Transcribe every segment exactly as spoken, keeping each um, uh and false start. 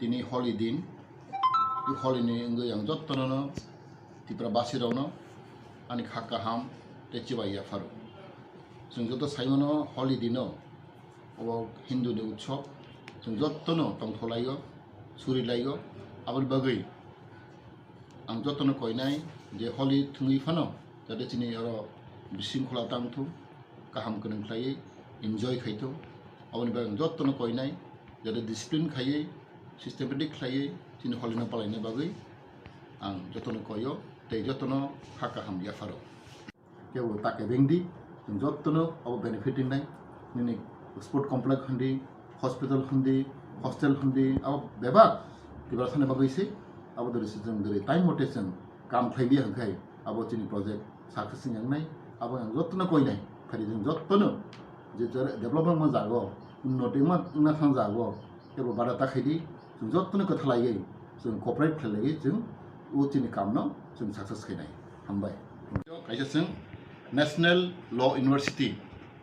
Tini Holi din, tei Holi ni wngwi ang jottono no Tripura basi rokno ani kha kaham tei chibai yapharo. Chwng joto saimano Holi dino, obo Hindu ni utsob, chwng jottono tongtholaio, surilaio, aboni bagwi ang jottono koinai je Holi thwngwi phano jate chini oro bisingkhola tangthung, kaham kwnwi khlaiwi enjoy khaithung. Aboni bagwi ang jottono koinai jate discipline khaiwi, systematic khlaiwi chini Holi no palaina bagwi ang jottono koio tei jottono kha kaham yapharo. Kebo ta kebeng di, chwng jottono abo benefit ringnai. Nini sport complex hwndi, hospital hwndi, hostel hwndi, abo bebak Tiprasani bagwi se. Abo dori se chwng dori time mote chwng kam khlai di hwnkhe abo chini project success wngnai. Abo ang jottono koinai, phari chwng jottono je development ma jago, unnoti ma wngna thang jago, kebo bada ta khaidi, chwng jottono kwthalaiwi, chwng cooperate khlailaiwi, chwng o chini kamno chwng success khainai. Hambai. Kaisa chwng National Law University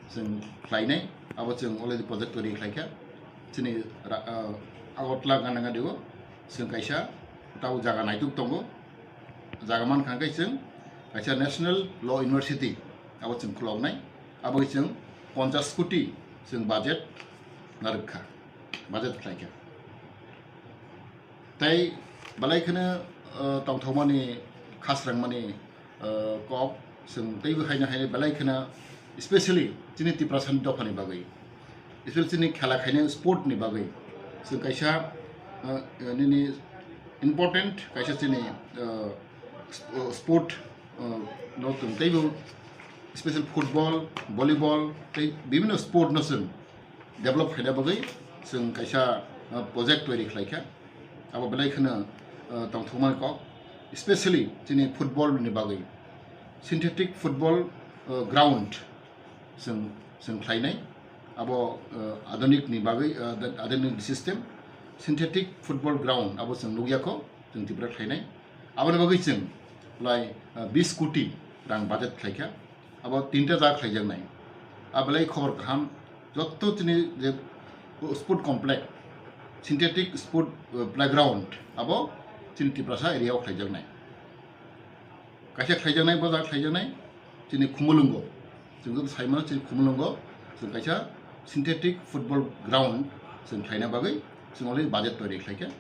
chwng khlainai, abo chwng already project twi khlaikha. Chini ra-, ah, Agartala gana gadi o chwng kaisa tabo jaga naituk tongo. Jaga mankha khe chwng kaisa National Law University abo chwng khuloknai. Abo chwng ponchas koti chwng budget narwkha, budget khlaikha. Tei belai kheno, uh, tongthokmani, khasrangmani, uh, kok chwng teibo haino haino belai kheno, especially chini Tiprasani dophani bagwi, especially chini khela khainai sport ni bagwi chwng kaisa, uh, uh, nini important kaisa chini, uh, sp-, uh, sport, uh, no chwng teibo special football, volleyball tei bibhinno sport no chwng develop khaina bagwi chwng kaisa, uh, project twi khlaikha. Abo belai kheno, uh, tongthokmani kok, especially chini football ni bagwi synthetic football, uh, ground chwng, chwng khlainai. Abo, uh, adunik ni bagwi, uh, adunik system synthetic football ground abo chwng nukya kho, chwng Tripura khlainai. Aboni bagwi chwng lai, uh, bis koti rang budget khlaikha. Abo tinta jaga khlaijaknai. Abo belai khobor kaham, jotto chini je sport complex, synthetic sport, uh, playground, abo chini Tiprasa area o khlaijaknai. Kaisa khlaijaknai, bo jaga khlaijaknai, chini Khumulwngo. Chwng joto saimano chini Khumulwngo, chwng kaisa synthetic football ground chwng khlaina bagwi chwng already budget twi khlaikha.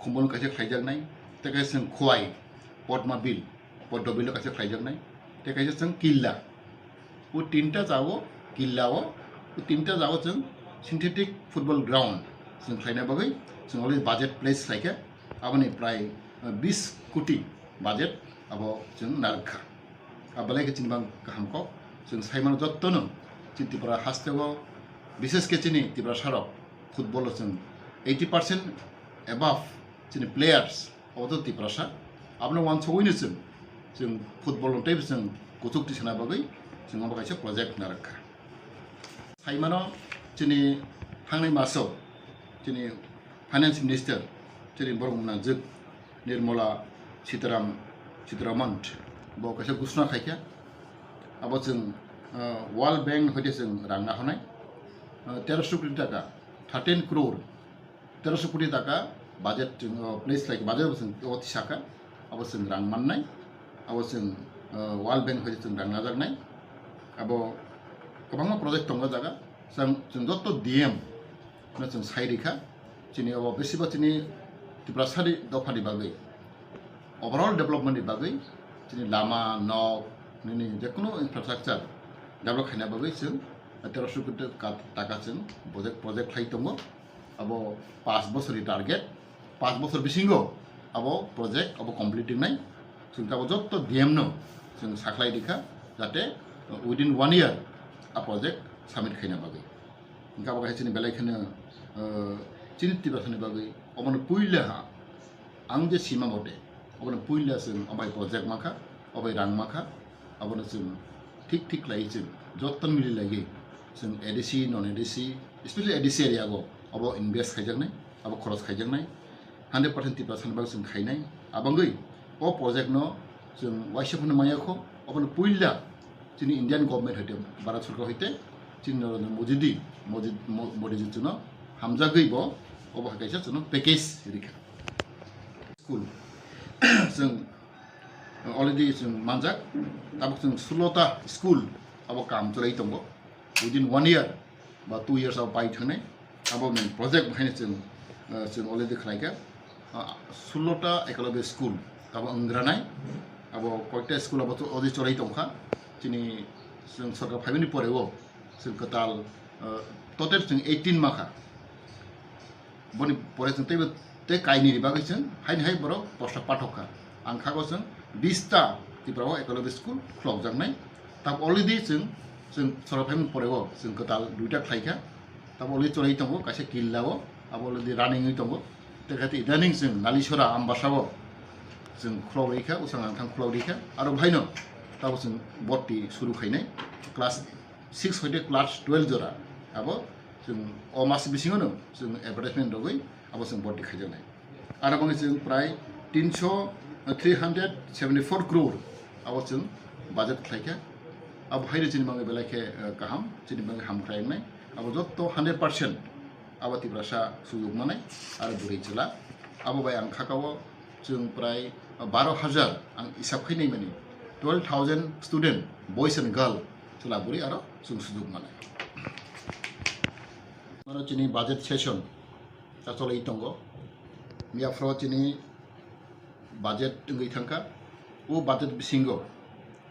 Khumulwng kaisa khlaijaknai, tei kaisa chwng Khowai, Padma Bill, Padma Bill o kaisa khlaijaknai, tei kaisa chwng Killa. O tinta jagao, Killa o, o tinta jagao chwng synthetic football ground chwng khlaina bagwi chwng already budget place khlaikha, aboni prai, uh, bis koti budget abo chwng narwkha. A belai khe chini bang kaham kok, chwng saimano jottono chini Tripura hasteo, bishes khe chini Tiprasa rok football o chwng eighty percent above chini players obo to Tiprasa. Abono uansugwino chwng, chwng football no teibo chwng kuchuk tisana bagwi chwng obo kaisa project narwkha. Saimano chini thangnai maso chini Finance Minister chini borok mwnajwk Nirmala Sitaram, Sitaraman bo kaisa gusna khaikha. Abo chwng, uh, World Bank hoite chwng rang nahornai, uh, terosho koti taka, thirteen crore, terosho koti taka budget chwng, uh, place like budget bo chwng o tisaka. Abo chwng rang mannai, abo chwng, uh, World Bank hoite chwng rang najaknai. Abo kwbangma project tongo jaga. Chwng, chwng joto D M no chwng sai rikha. Chini obo besiba chini Tiprasani dophani bagwi, overall development ni bagwi, chini lama, nok, nini jekunu infrastructure develop khaina bagwi chwng terosho koti taka chwng project, project khlai tongo. Abo paanch bosorni target, paanch bosor bisingo abo project abo complete wngnai. Chwng abo joto D M no chwng sakhlai rikha, jate within one year a project submit khaina bagwi. Hingke abo kaisa chini belai kheno, eh, chini Tiprasani bagwi obono puila ha, ang je sima bote, obono puila chwng obai project mankha, obai rang mankha, abono chwng thik thik khlaiwi chwng joto mili laiwi chwng A D C, non A D C, especially A D C area o obo invest khaijaknai, abo khoros khaijaknai. Hundred percent Tiprasani bagwi chwng khainai. Abangwi o project no chwng waisa phano maya kho, obono puila chini Indian government hoite, Bharat Sarkar hoite, chini Narendra Modi di, Modi, Mo-, Modi ji chuno hamjagwi bo Obo hai kaisa chwngno package rikha. School chwng already chwng manjak, tabuk chwng sullo ta school abo kam chwlai tongo. Within one year ba two years abo pai thangnai. Abo main project haino chwng, uh, chwng already khlaikha. Uh, sullo ta ekolobe school abo wngranai. Abo koita school abo already chwlai tongkha. Chini chwng sorkar phaimani poreo chwng kwtal, uh, total chwng eighteen makha. Boni pore chwng teibo tei kainwi ni bagwi chwng haini hai borok posta pathok kha. Ang khago chwng bista Tripura o ekolobe school khulokjaknai. Tab already chwng, chwng sorkar phaimani poreo chwng kwtal duita khlaikha. Tab already chwlai tongo kaisa killa o, abo already running wi tongo. Tei khe idaning chwng Nalisora Ambasa o chwng khulok rikha, usang ang thang khulok rikha. Aro bhaino tabo chwng bhorti suru khainai class six hoite class twelve jora abo chwng o mas bisingo no chwng advertisement rogwi abo chwng bhorti khaijaknai. Aro bangwi chwng prai tinso, three hundred seventy four crore abo chwng budget khlaikha. Abo haino chini bangwi belai khe, eh, kaham, chini bangwi hamkrai wngnai. Abo jotto hundred percent abo Tiprasa sujok manai aro bwrwi chwla. Abo bai ang khakao chwng prai baro hajar ang isap khai nai mani, twelve thousand student, boys and girl, chwla bwrwi aro chwng sujok manai. Aro chini budget session ta cholwi tongo. Miyaphro chini budget wngwi thangkha. O budget bisingo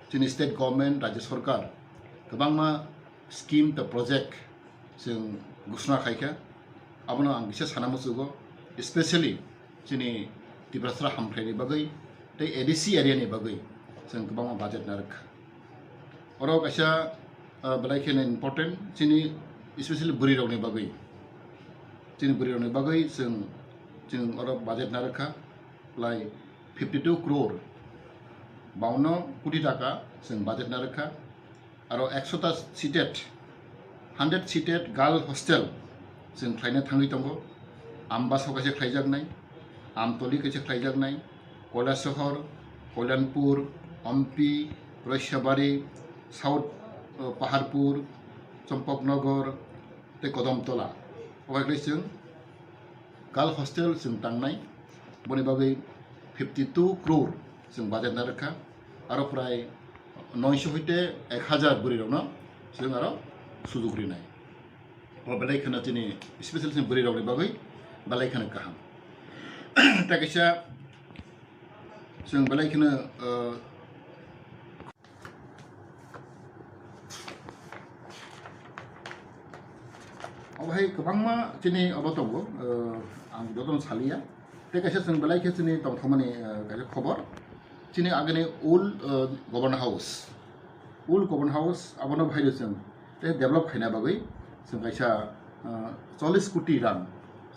chini state government, rajya sorkar kwbangma scheme ta project chwng ghosna khaikha. Abono ang kisa sana muchugo, especially chini Tiprasra hamkhlaini bagwi tei A D C area ni bagwi chwng kwbangma budget narwkha. Oro kaisa, ah, belai kheno important chini, especially bwrwi rokni bagwi. Chini bwrwi rokni bagwi chwng, chwng oro budget narwkha, lai fifty two crore, bawanno koti taka chwng budget narwkha. Aro ekso ta seated, hundred seated girl hostel chwng khlaina thangwi tongo. Ambasa kaisa khlaijaknai, Amtoli kaisa khlaijaknai, Kailasahar, Kalyanpur, Ompi, Roisabari, South, uh, Paharpur, Champaknagar, tei Kodamtola. Obo hai khe chwng girl hostel chwng tangnai, boni bagwi fifty two crore chwng budget narwkha, aro prai noisho hoite ek hajar bwrwi rokno chwng aro sujok rinai. O belai kheno chini special chini bwrwi rokni bagwi belai kheno kaham. Tei kaisa chwng belai kheno, uh, Obo hai kwbangma chini obo tongo, uh, ang jotono saliya. Tei kaisa chwng belai khe chini tongthokmani, uh, kaisa khobor. Chini agini old, uh, governor house. Old governor house abono bahai chwng tei develop khaina bagwi chwng kaisa, uh, chollish koti rang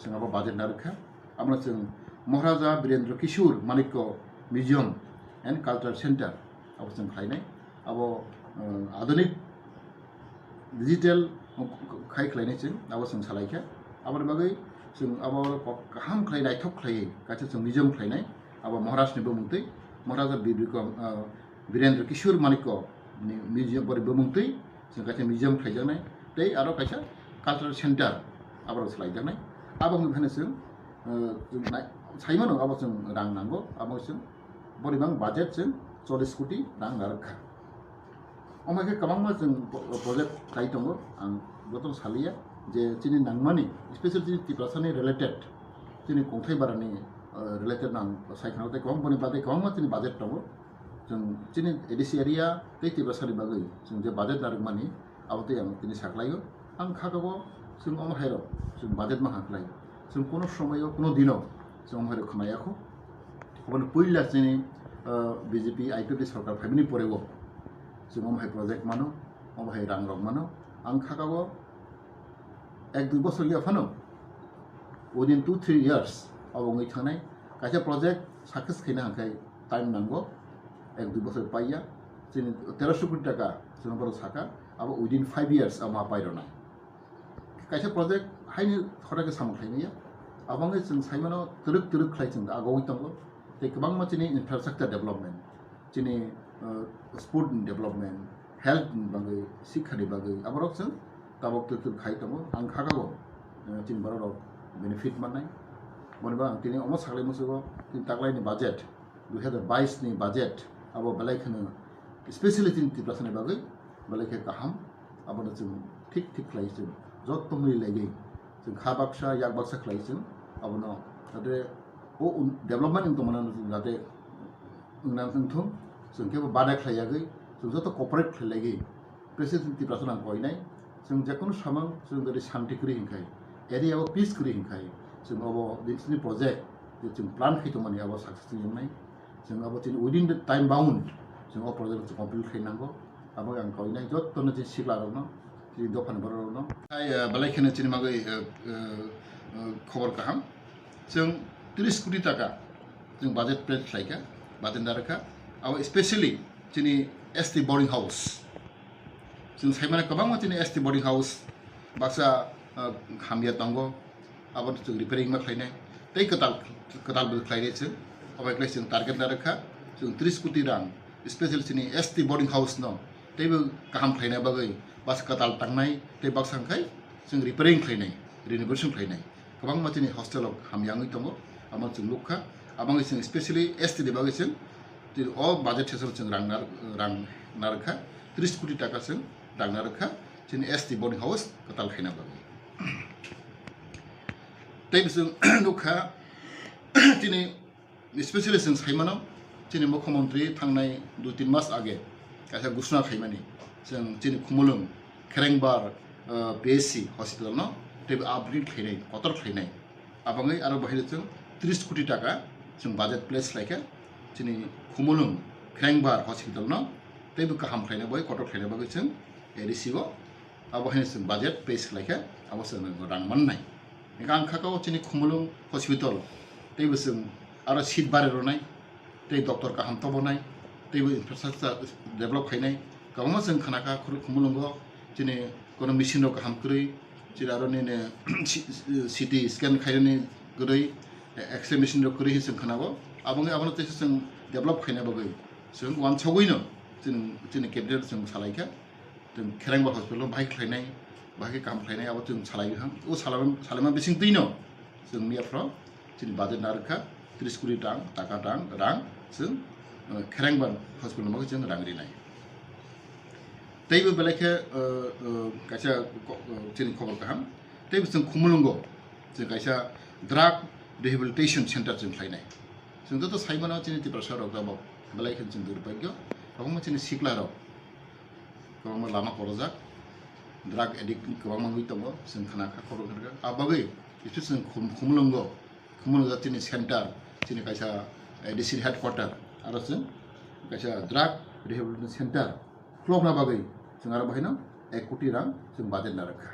chwng abo budget narwkha. Abono chwng Maharaja Birendra Kishore Manikya Museum and Cultural Center abo chwng khlainai. Abo, uh, adhunik digital khai khlainai chwng abo chwng salaikha. Aboni bagwi chwng abo kok kaham khlai naithok khlaiwi kaisa chwng museum khlainai. Abo Maharaj ni bumungtwi, Maharaja Bir Bikram, uh, Birendra Kishore Manikya ni museum bori bumungtwi chwng kaisa museum khlaijaknai. Tei aro kaisa cultural center aborok salaijaknai. Abo wngwi phano chwng, uh, chwng nai-, saimano abo chwng rang nango, abo chwng bori bang budget chwng chollish koti rang narwkha. Omo khe kwbangma chwng pro-, project khai tongo, ang jotono saliya je chini nangmani, special chini Tiprasani related, chini Kongthai Barani, uh, related no ang sai khna tei kwbang boni bagwi kwbangma chini budget tongo. Chwng chini A D C area tei Tiprasani bagwi chwng je budget narwkmani, abo tei ang tini saklaio. Ang kha kabo chwng omo hairok chwng budget maha khlai. Chwng kuno somoio kuno dino chwng omo hairok khna yakho. Oboni puila chini, uh, B J P I P F T sorkar phaimani porego chwng omo hai project mano, omo hai rang rok mano. Ang kha kabo ek dui bosor ya phano, within two three years abo wngwi thangnai. Kaisa project success khaina hwnkhe time nango, ek dui bosor paiya. Chini teroso koti taka chwng borok saka, abo within five years abo ma pairwnai. Kaisa project haini khorokhe samung khlaimaya. Abo wngwi chwng saimano twrwk twrwk khlai chwng agogwi tongo. Tei kwbangma chini infrastructure development, chini, uh, sport ni development, health ni bagwi, sikha ni bagwi, aborok chwng tabok twrwk twrwk khai tongo. Ang kha kabo, uh, chini borok rok benefit mannai. Boni bagwi ang tini omo saklai musugo, tini taklaini budget, dui hazar bais ni budget, abo belai kheno specially tini Tiprasani bagwi belai khe kaham. Abono chwng thik thik khlai chwng jotto mili laiwi chwng kha baksa yak baksa khlai chwng abono jate o un-, development wng tongmani jate wngna wngthung, chwng khe bo bada khlai yagwi chwng joto cooperate khlai laiwi President Tiprasano ang koinai, chwng jekunu samung chwng jodi shanti kwrwi hinkhai, area o peace kwrwi hinkhai, chwng obo dinsini project je chwng plan khai tongmani abo success wngnai. Chwng abo chini within the time bound chwng o project chwng complete khai nango. Abo ang koinai jottono chini sikla rokno, chini dophani borok rokno. Hai, eh, belai kheno chini magwi, eh, eh, eh, khobor kaham. Chwng tris koti taka chwng budget place khlaikha, budget narwkha. Abo specially chini S T boarding house. Chwng saimano kwbangma chini S T boarding house baksa, ah, hamya tongo, abo chwng repairing ma khlainai. Tei kwtal, kwtal bo khlainai chwng. Obo khlai chwng target narwkha, chwng tris koti rang, special chini S T boarding house no teibo kaham khlaina bagwi baksa kwtal tangnai, tei baksa wngkhai chwng repairing khlainai, renovation khlainai. Kwbangma chini hostel rok hamya wngwi tongo, amo chwng nukha. Aboni chwng specially S T ni bagwi chwng tini o budget session chwng rang nar-, rang narwkha, tris koti taka chwng rang narwkha, chini S T boarding house kwtal khaina bagwi. Tei bo chwng nukha, chini specially chwng saimano, chini mukhyamantri thangnai dui tin mas age kaisa ghosona khaimani, chwng chini Khumulwng Kherengbar, uh, P H C hospital no teibo upgrade khlainai, kotor khlainai. Abangwi aro bahai chwng tris koti taka chwng budget place khlaikha, chini Khumulwng Kherengbar hospital no teibo kaham khlaina bagwi, kotor khlaina bagwi chwng A D C o abo haino chwng budget pass khlaikha, abo chwng rang mannai. Hingkhe ang kha o chini Khumulwng hospital teibo chwng aro seat bari rwnai, tei doctor kaham tobonai, teibo infrastructure develop khainai. Kwbangma chwng khnakha khuru Khumulwngo chini kono machine rok kaham kwrwi, chini aro nini C-, C T scan khainani kwrwi, X-ray machine rok kwrwi hinwi chwng khnao. Aboni, abono teisa chwng develop khaina bagwi chwng uansugwino chini, chini cabinet chwng salaikha. Chwng Kherengbar hospital bahai khlainai, bahai khe kaham khlainai, abo chwng salai bihang. O salai-, salaima bising twino chwng miya phro chini budget narwkha, tris koti rang, taka rang, rang, chwng, uh, Kherengbar hospital no bagwi chwng rang rinai. Teibo belai khe, uh, uh, kaisa ko-, uh, chini khobor kaham. Teibo chwng Khumulwngo chwng kaisa drug rehabilitation center chwng khlainai. Chwng joto saimano chini Tiprasa rok tabok belai khe chwng durbhagyo. Kwbangma chini sikla rok kwbangma lama kolojak, drug addict kwbangma wngwi tongo, chwng khna kha, khobor kha. Abagwi kisu chwng Khum-, Khumulwngo, Khumulwngo chini center, chini kaisa A D C headquarter, aro chwng kaisa drug rehabilitation center khulokna bagwi chwng aro bahaino ek koti rang chwng budget narwkha.